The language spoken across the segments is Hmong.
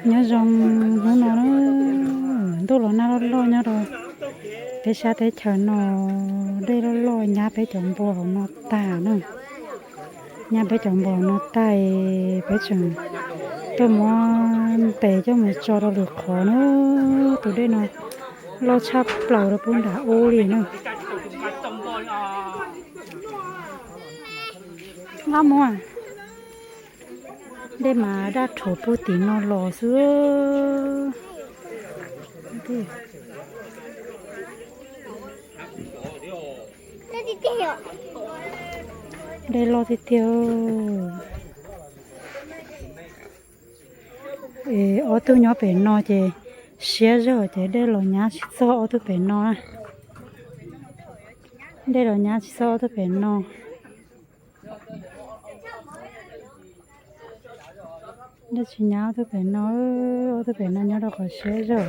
Nyob zoo hnub no na, ntuj los nag loj loj nyob rau peb sab teb chaws no, dej loj loj nyab peb cov npua hauv no tag na. Nyab peb cov npua hauv no tag, peb tseem tuaj muab ntes coj mus tso rau lwm qhov na. Tus dej no loj tshaj plaws rau pub nram ub li na. Nqa mus, dej mas daj rhuav puag tim no los xwb. Dej loj tiag tiag. Es ob tug nyob pem no ces siab zog ces dej los nyab tsis txog ob tug pem no na. Dej los nyab tsis txog ob tug pem no. Dej tsis nyab ob tug pem no, ob tug pem no nyob rau qhov siab zog.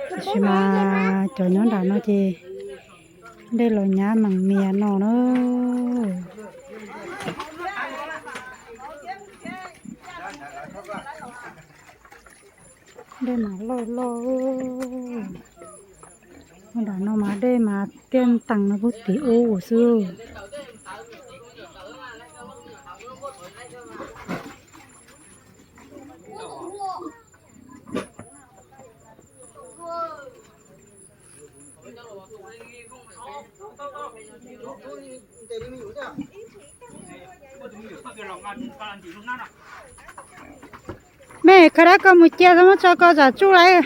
Tiam sis mas cov nyob nram no ces dej los nyab meem mias no na. Dej mas loj loj. Nram no mas dej mas tiaj ntees no puag tim ub xwb. Mej, koj dab koj mus cia txhob muab tso koj tsam tsuj lawm.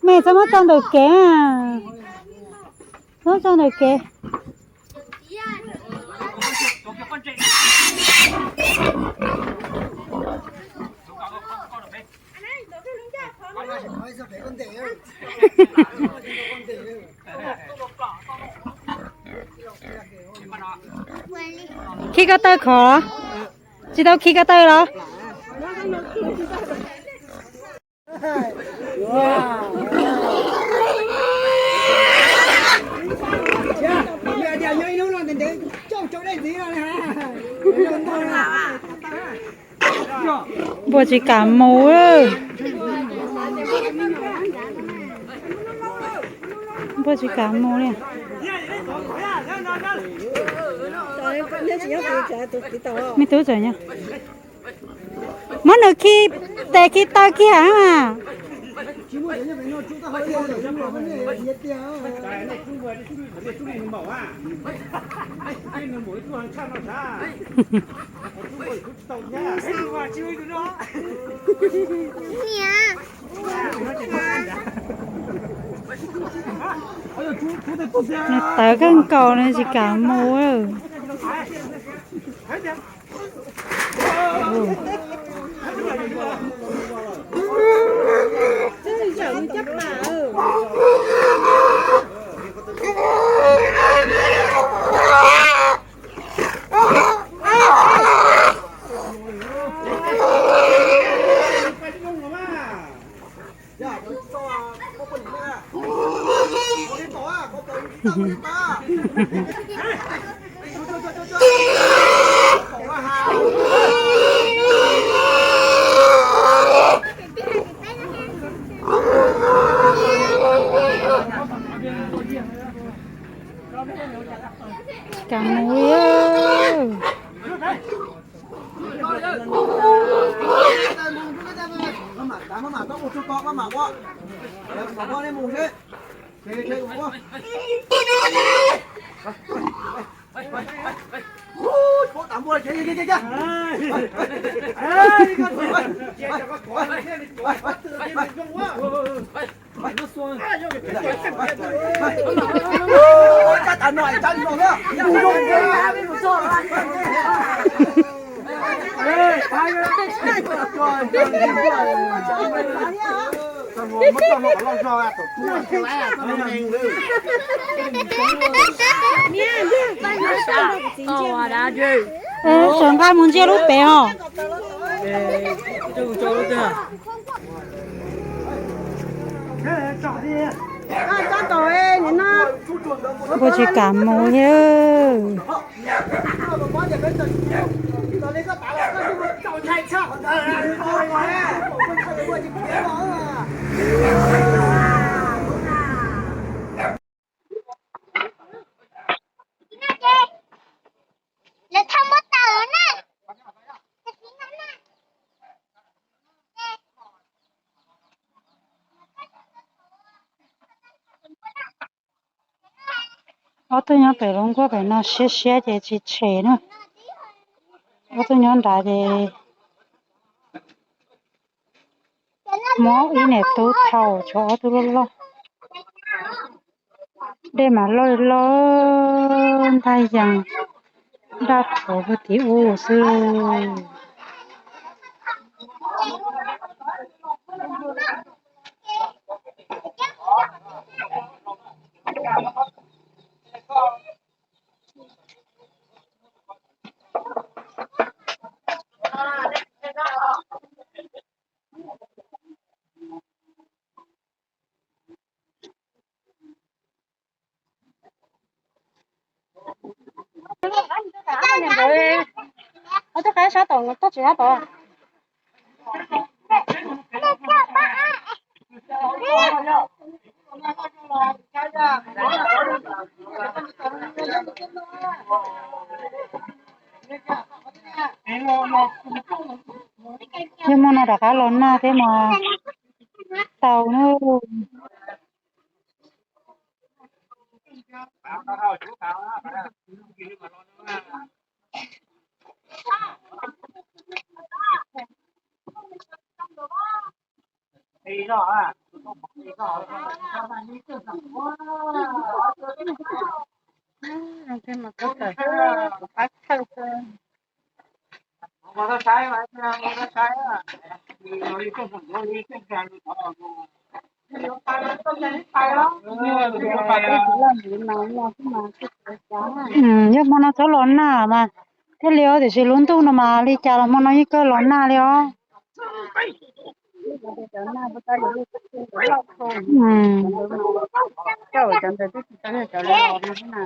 Mej txhob muab tso ntawm kev, txhob muab tso ntawm kev. Khi ko taw khov, tsis tau khi ko taw los. Npua tsis kam mus. Npua tsis kam mus li. Me tub txawm nyo. Muab nws khi tes khi taw kiag mas. Nws tawv kawg nkaus nws tsis kam mus. Tsis kam mus li. Tseem nqa mus ntsia lub pem os. Kuv tsis kam mus thiab. Ob tug nyob pem lub nkuaj pem no siab siab ces tsis tshem na. Ob tug nyob nrad ces muab ib niam tub thau tshuav ob tug loj loj. Dej mas loj li loj ntag, yees daj rhuv puag tim ub xwb. Yog muaj no rov qab los nag thiab mas tau na. Yog hmo no txhob los nag mas thiaj li os, tiam sis lub ntuj no mas li cas los hmo no yeej kawg los nag li os.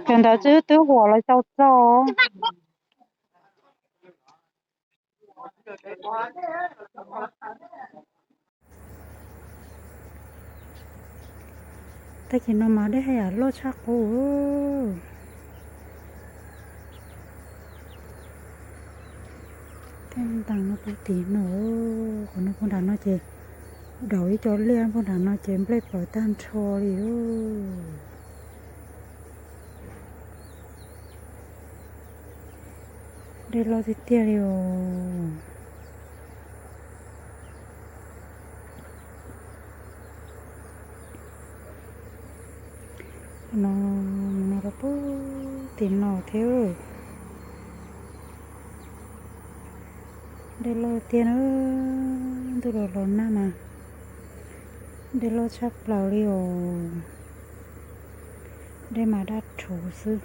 Cov ntawd twb huam los xau xau. Tag kis no mas dej haj yam loj tshaj qub. Tej ntaus no puag tim no, qhov no puag nram no ces daus ib co liaj, puag nram no ces nplej plaws tag nrho li. Dej loj tiag tiag li os. No, no rau puag tim no thiab. Dej loj tiag na, ntuj los los nag mas dej loj tshaj plaws li os. Dej mas daj rhuv xwb.